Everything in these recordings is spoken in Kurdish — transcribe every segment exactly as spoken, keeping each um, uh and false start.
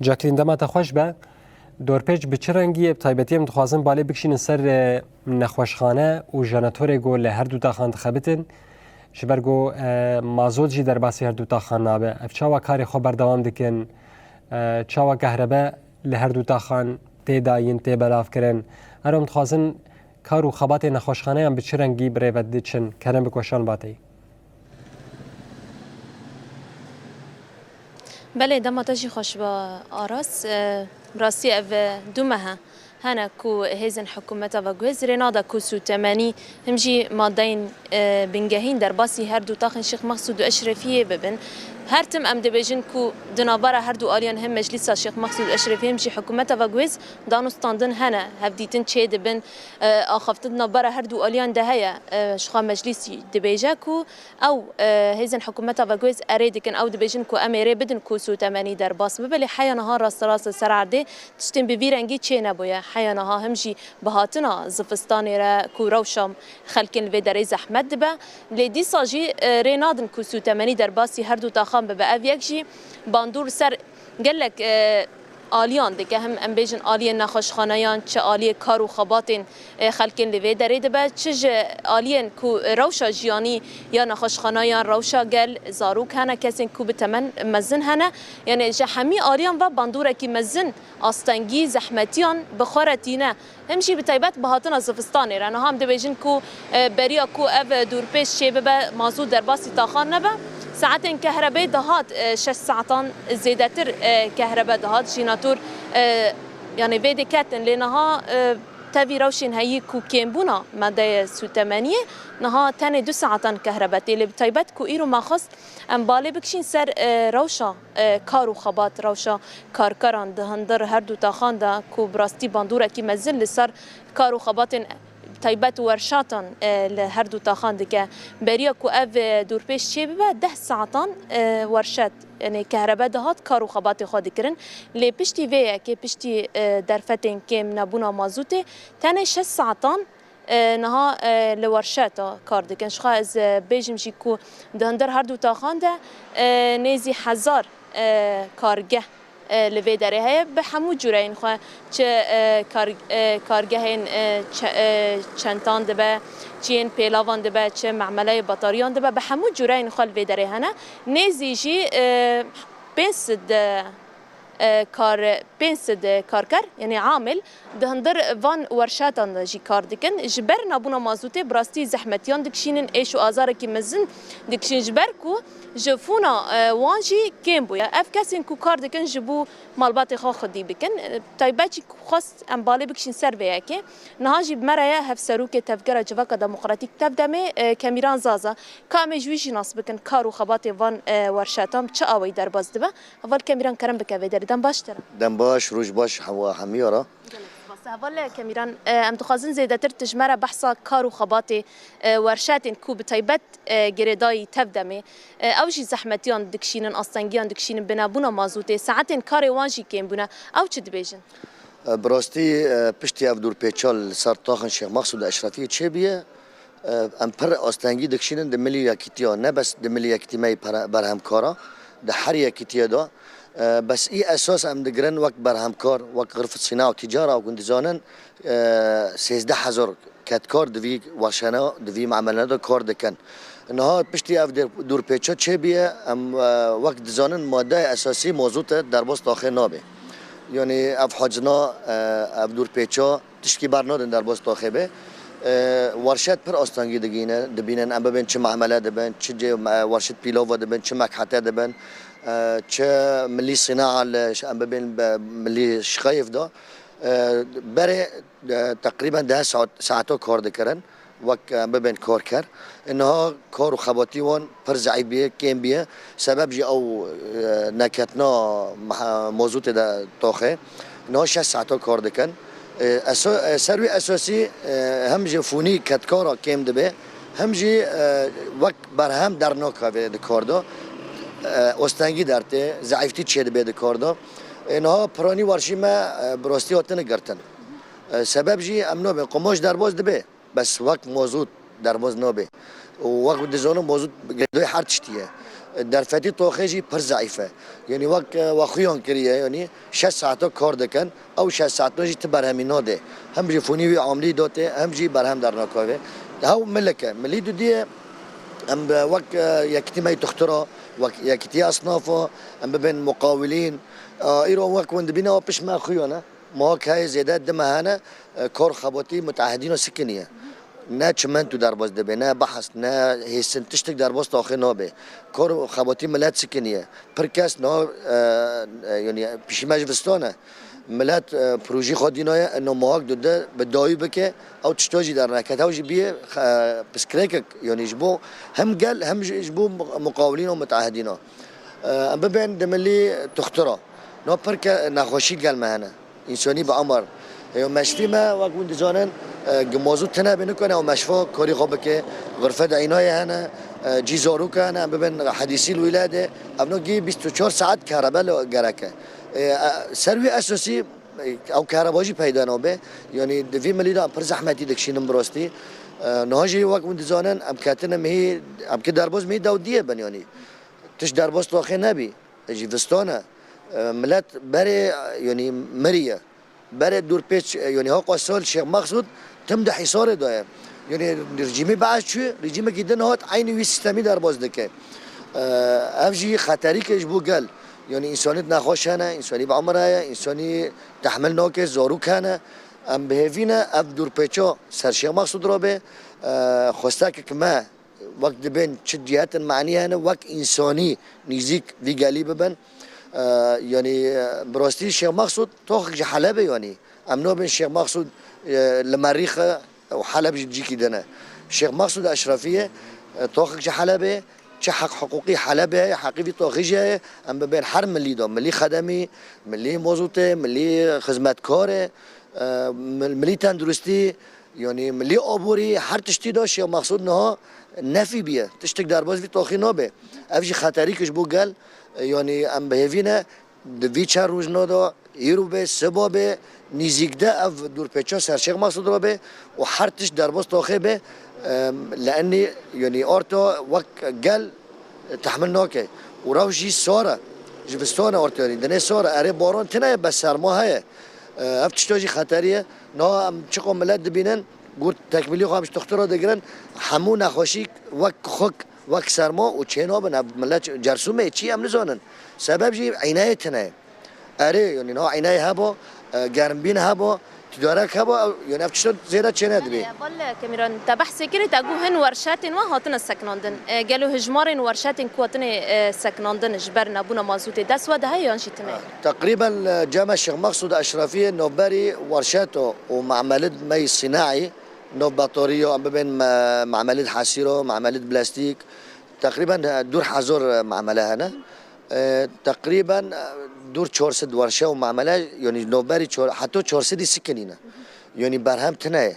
Jacqueline, dema te xweş be. Dorpêç bi çi rengî ye? Bi taybetî em dixwazin balê bikişînin ser, e, nexweşxane û jenetorê ku li her du taxan dixebitin. Ji ber ku, e, mazot jî derbasî her du taxan nabe. Ev çawa karê xwe berdewam dikin? E, çawa kehrebe li her du taxan tê dayîn, tê belavkirin? Her em dixwazin kar û xebatê nexweşxaneyan bi çi rengî bi rê ve diçin? Kerem bik weşan bateyî. Belê, dema te jî xweş be Aras. E, bi rastî ev, e, du meh e hene ku hêzên hikûmeta ve guhêz rê nade ku sûtemenî him jî madeyên, e, bingehîn derbasî her du taxên Şêx Mexsûd û Eşrefiyê bibin. Her tim em dibêjin ku di navbera her du aliyan him Meclîsa Şêx Mexsûd û Eşrefiyê him jî hikûmeta ve guhêz danûstandin hene, hevdîtin çêdibin, e, axaftin di navbera her du aliyan de heye. E, ji xwe Meclîs jî dibêje ku ew, e, hêzên hikûmeta veguhêz erê dikin, ew dibêjin ku em ê rê bidin ku sûtemenî derbas bibe, lê heya niha rasterast li ser erdê tiştên bi vî rengî çênebûye. Heya niha him jî bi hatina zivistanê re ku rewşa xelkên li vê derê zehmet dibe, lê dîsa jî, e, rê nadin ku sûtemenî derbasî her du taxan bibe. Ev yek jî bandor li ser gelek, e, aliyan dike, him em bêjin aliyê nexweşxaneyan, çi aliyê kar û xebatên, e, xelkên li vê derê dibe, çi ji aliyên ku rewşa jiyanî ya nexweşxaneyan, rewşa gel, zarok hene, kesên ku bi temen mezin hene. Yanê ji hemî aliyan ve bandorekî mezin astengî, zehmetiyan bi xwe re tîne. Him jî bi taybet bi hatina zivistanê re. Niha em dibêjin ku, e, beriya ku ev dûrpêç çêbibe, mazût derbasî taxan nebe. Saetên kehrebê dihat, e, şeş saetan zêdetir, e, kehrebe dihat. Jînator, e, yanê vê diketin. Lê niha, e, tevî rewşên heyî ku kêmbûna madeyê sûtemeniyê, niha tenê du saetan kehrebe tê. Lê bi taybet ku îro me xwest em balê bikişîn ser, e, rewşa, e, kar û xebat, rewşa karkeran di hundir her du taxan de ku bi rastî bandûrekî mezin li ser kar û xebatên taybet werşatan, e, li her du taxan dike. Beriya ku ev, e, dûrpêç çêbibe, deh saetan, e, werşet, yanê kehrebe dihat kar û xebatê xwe dikirin. Lê piştî vê yekê, piştî, e, derfetên kêm nebûna mazûtê, tenê şeş saetan, e, niha, e, li werşeta kar dikin. Ji xwe ez, e, bêjim jî ku di hundir her du taxan de, e, nêzî hezar, e, kargeh, e, li vê derê heye. Bi hemû cûreyên xwe, çi, e, kar-, e, kargehên, e, çe-, e, çentan dibe, çi yên pêlavan dibe, çi memeleyê batariyan dibe, bi hemû cûreyên xwe li vê derê hene. Nêzî jî, e, pênc sed, e, e, kar-, pênc sed karker, yanê amil, di hundir van werşetan de jî kar dikin. Ji ber nebûna mazûtê bi rastî zehmetiyan dikişînin, êş û azarekî mezin dikişînin, ji ber ku ji fûna, e, wan jî kêm bûye. Ev kesên ku kar dikin ji bo malbatê xwe xwedî bikin. E, taybet jî ku xwest em balê bikişîn ser vê yekê. Niha jî bi me re ye hevserokê Tevgera Civaka Demokratîk Tevdemê, e, Kemîran Zaza. Ka em ê ji wî jî nas bikin, kar û xebatê van, e, werşetan bi çi awayî derbas dibe? Heval Kemîran, kerem bike vê derê. Dem baş te re. Dem baş, roj baş hewa hemiya re. Gelek spas. Heval Kemîran, e, em dixwazin zêdetir tu ji me re behsa kar û xebatê, e, werşetên ku bi taybet, e, girêdayî Tevdemê, e, ew jî zehmetiyan dikişînin, astengiyan dikişînin, bi nebûna mazûtê, saetên karê wan jî kêm bûne. Ew çi dibêjin? E, bi rastî, e, piştî ev dûrpêça li ser taxin Şêx Mexsûd Eşrefiyê çêbûye, e, em pir astengî dikişînin di milî yekîtiya, ne bes di milî yekîtî me yê pere-, berhemkara, di her yekîtiyê de. E, bes î esas em digirin wek berhemkar, wek xirf sîna û tîcara, wek hûn dizanin, e, sêzdeh hezar kedkar di vî werşana, di vî memelena de kar dikin. Niha piştî ev dêr-, dûrpêça çêbûye, em, e, wek dizanin madeyê esasî mazût e, derbas taxê nabe. Yanî ev hacna, e, ev dûrpêça tişkî bernadin derbas taxê be. E, werşet pir astengî digîne, dibînin, em bibên çi mehmele dibin, çi cê, e, werşet pîlava dibin, çi mekhete dibin, e, çi milî sînaa li, em bibên be-, milî şixeyf de. E, berê, e, teqrîben deh saet, saeta kar dikirin. Wek, e, bibên karker. Niha kar û xebatî wan pir zeîf bûye, kêm bûye. Sebeb jî ew, e, neketina meha-, mazûtê de taxê. Niha şeş saeta kar dikin. E, eso-, e, ser wî esasî, e, hem ji fûnî kedkara kêm dibe, hem jî, e, wek berhem dernakeve di kar de. E, astengî dertê, zeîftî çêdibe di kar de. E, niha piranî werşî me, e, bi rastî hatine girtin. E, sebeb jî em nabin qumaş derbas dibe. Bes wek mazût derbas nabe. Û wek dizanin mazût girêdayî her tiştî ye. Derfetî toxê jî pir zeîf e. Yanî wek, e, we xuyan kiriye, yanî şeş saeta kar dikin, ew şeş saetan jî ti berhemî nade. Hem ji fonî wî amlî dote, hem jî berhem dernakeve. Hew milik e. Milî dudî ye, em bi wek, e, yekîtî me yê tuxtira, wek yekîtî esnafa, em bibên muqawilîn. E, îro wek hûn dibîne, ew pişt me xuyan e. Mehak heye zêde di meh hene, e, kar xebatî mutehedîna sikiniye. Ne çimento derbas dibe, ne behs, ne hêsin, tiştek derbas taxê nabe. Kar xebatî milet sikiniye. Pir kes niha, e, e, yanî pişî me ji vistan e. Milet, e, projî xwe dînaye, ino mehak dude bi dawî bike, ew tişta jî derneket. Ew jî bîye, e, piskirêkek, yanî ji bo hem gel, hem jî ji bo muqawilîna mutehedîna. E, em bibên di milî tuxtira. No pir ke nexweşî gel me hene. Însanî bi emar. Eyo meşfî me, wek hûn dizanin, e, gi mozû tine bê nikane ew meşfa karî xwe bike. Xurfe de înayê hene, e, cî zarok hene, em bibin hedîsî li wîle de. Ev no gî bîst û çar saet kerebe li gerek e. E, e, ser wî esasî, e, ew kereba jî peyda nabe. Yanî di vî milî de em pir zehmetî dikişînin bi rastî. E, niha jî wek hûn dizanin, em ketine mihî, em ki derbaz mihî dewdiyê bin yanî. Tişt derbaz taxê nebî. Ji vistana, e, milet berê, yanî, miriye. Berê dûrpêç, e, yanî, haqqa sal Şêx Mexsûd tim di Hîsarê de ye. Yanî, rejîmê Be'es çû, rejîmekî din hat eynî wî sîstemî derbas dike. E, ev jî xeterîke ji bo gel. Yanî, însanî nexweş hene, însanî bi emir heye, însanî tehmil nake, zarok hene. Em bi hêvî ne ev dûrpêça ser Şêx Mexsûd re be, e, xwestekek me wek dibên çi cihetin manî hene, wek însanî nîzîk vî gelî bibin. E, yanî, e, bi rastî Şêx Mexsûd toxik ji Helebê yanî. Em nabên Şêx Mexsûd, e, li Merîxe û Heleb jî cîkî din e. Şêx Mexsûd Eşrefiyê, e, toxik ji Helebê, çi heq hiqûqî Helebê heye, heqî vî toxî jî heye, em bibên her milî de, milî xedemî, milî mozûtê, milî xizmetkarê, e, mil-, milî tenduristî, Yanî milî aborî her tiştî de Şêx Mexsûd niha nefî bîye. Tiştek derbas vî toxî nabe. Ev jî xeterîk ji bo gel, yanî em bi hêvî ne di vî çar rojna de, îro be, siba be, nîzîk de ev dûrpêça ser Şêx Mexsûd re be û her tişt derbas toxê be, em, li enî, yanî arta wek gel tehmil nake. Û rewş jî sar e. Ji vistana artiyarî. Dinê sar e. Erê baran tine ye, bes serma heye. E, ev tişta jî xeterî ye. Niha em çiqo milet dibînin, gur tekmilî xwe em ji toxtira digirin, hemû nexweşî wek xuk, wek serma û çê nabin. Ev milet cersûmê çi em nizanin. Sebeb jî eyneyê tine ye. Erê, yanî niha eyneyê hebo, e, germbîn hebo, tidarek hebo, ew, yanî ev tişta zêde çênedibê. Belê, bal Kemiran, te behsê kirî, te got hin werşetên we hatine sekinandin. E, gelo hijmarên werşetên ku hatine, e, sekinandin ji ber nebûna mazûtê dest we de heye yan jî tune ye? Teqrîben, e, cem me Şêx Mexsûd Eşrefiyê navberî werşeto û me'melid me yî sînaî, nav betoriyo, em bibên me-, me'melid hesîro, me'melid plastîk, teqrîben, e, dûr hezar me'mele hene. E, teqrîben, e, dûr çar sed werşe û me'mele, yanî navberî çar, heta çar sedî sikinîne. Yanî berhem tine ye.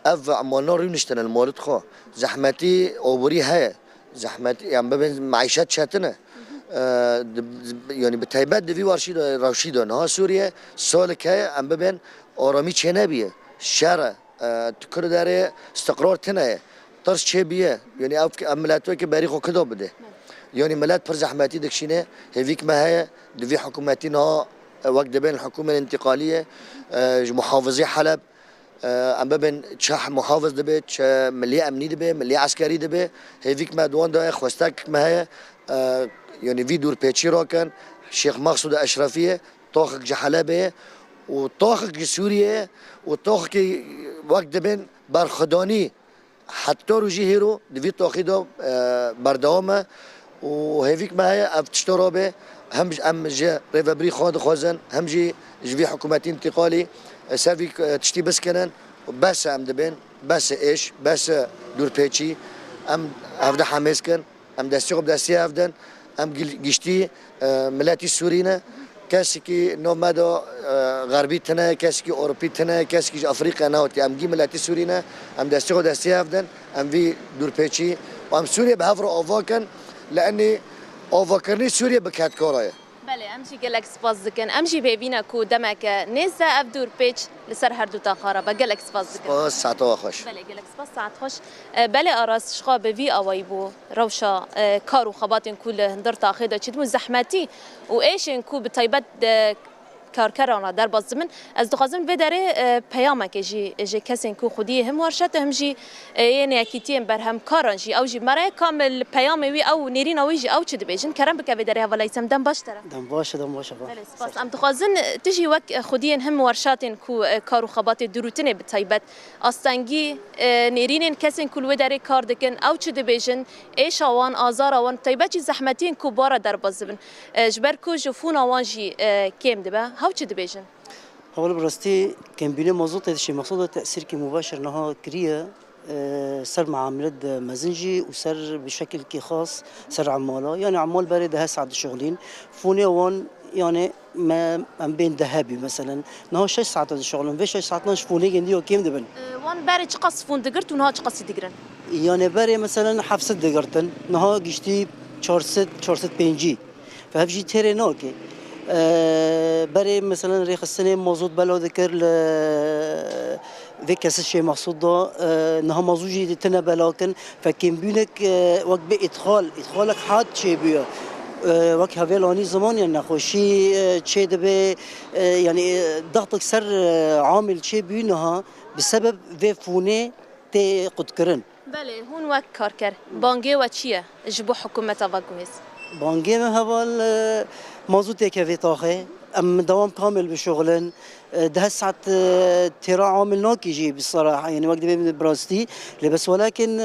Ev malna rûniştine li malid xwe. Zehmetî oborî heye. Zehmet, yan bibin meîşet çetin e. E, di, yanî bi taybet di vî warşî de, rewşî de niha Sûriye salek heye, em bibin aramî çênebiye. Şer e. E, tu kir derê istiqrar tine ye. Tirs çêbiye. Yanî ev, ev milet wekî berî xwe kida bide. Yanî milet pir zehmetî dikişîne. Hêvîk me heye. Di vî hikûmetî niha, e, wek dibên hikûmên întîqalî ye. E, ji muhafizê Heleb, e, em bibin çi muhafiz dibe, çi milî emnî dibe, milî eskerî dibe. Hêvîk me di wan de ye, xwestek me heye. E, yanî vî dûrpêçî rakin. Şêx Mexsûd Eşrefiyê, toxik ji Helebê ye û toxik ji Sûriyê ye û toxikê wek dibên berxwedanî heta rojî hêro di vî toxî de, e, berdewam e û hêvîk me heye ev tişta rabe, hem ji, em ji rêvebirî xwe dixwazin, hem jî ji vî hikûmetî întîqalî, e, ser vî, e, tiştî biskinin. Bes e em dibên, bes e êş, bes e dûrpêçî, em hevde hemêz kin. Em destê xwe bi destê hev din. Em gil-, giştî, e, miletî Sûrî ne. Kesekî nav me de, e, Xerbî tine, kesekî Ewropî tine, kesekî ji Efrîqya nehatiye. Em gî miletî Sûrî ne. Em destê xwe destê hev din. Em vî dûrpêçî û em Sûriye bi hev re ava kin. Li enî avakirinî Sûriye bi kedkara ye. Belê, Em jî gelek spas dikin. Em jî bêvî ne ku demeke nêz de ev dûr pêç li ser her du taxa re be. Gelek spas dikin. Spas, saeta we xweş. Belê, gelek spas, saet xweş. E, belê Aras, ji xwe bi vî awayî bû rewşa, e, kar û xebatên ku li hundir taxê de çêdibûn, zehmetî û êşên ku bi taybet, e, karkeran re derbas dibin. Ez dixwazim vê derê, e, peyamekê jî ji kesên ku xwediyê him werşet, him jî, e, yên yekîtiyên berhemkaran jî, ew jî me re kamil peyamê wî, ew nêrîna wî jî, ew çi dibêjin? Kerem bike vê derê hevalay Sem, dem baş te re. Dem baş e, dem baş e. Belê, spas. Em dixwazin, e, tu jî wek, e, xwediyên him werşatên ku, e, kar û xebatê dirûtinê bi taybet, astengî, e, nêrînên kesên ku li wê derê kar dikin, ew çi dibêjin? Êşa wan, azara wan, bi taybet jî zehmetiyên ku bi wan re derbas dibin. E, ji ber ku ji fûna wan jî, e, kêm dibe. Hew çi dibêjin? Heval, bi rastî kêmbînê mazotê di Şêxmexsûd de tesîrkî mubaşir niha kiriye, e, ser muamilet de mezin jî û ser bi şekilkî xas ser emala. Yanî emal berê deh saet dişixulîn. Fûnê wan, yanî me, em bên dehê bî meselen. Niha şeş saet dişixulin. Vê şeş saetan ji fûnê gendiya kêm dibin. E, wan berê çiqas fûn digirt û niha çiqasî digirin? Yanî berê meselen heft sed digirtin. Niha giştî çar sed, çar sed pêncî. Ve hev jî têrê nake. Eee, berê, meselen, rêxistinê mazot bela dikir li vê kesê Şêxmexsûd de, eee, niha mazot jî tine belakin. Fekên bûnek, eee, wek bi îdxal, îdxalek had çêbûye. Eee, wek hevêl anî ziman ya nexweşî, eee, çêdibe, eee, yanî, eee, daxtek ser, eee, amil çêbû niha bi sebeb vê fûnê tê qutkirin. Belê, hûn wek karker, bangê we çi ye ji bo hikûmeta veguhêz? Bangê me heval, e, mazotê ke vê taxê. Em dewam kamil bişuxulin. E, deh saet, e, têra amil nakî jî bi seraha, yanî wek dibê bi rastî. Lê bes welakin, e,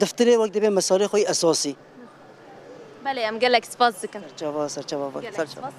defterê wek dibê mesarê xwe esasî. Belê, em gelek spas dikin. Serçava, serçava. Gelek spas.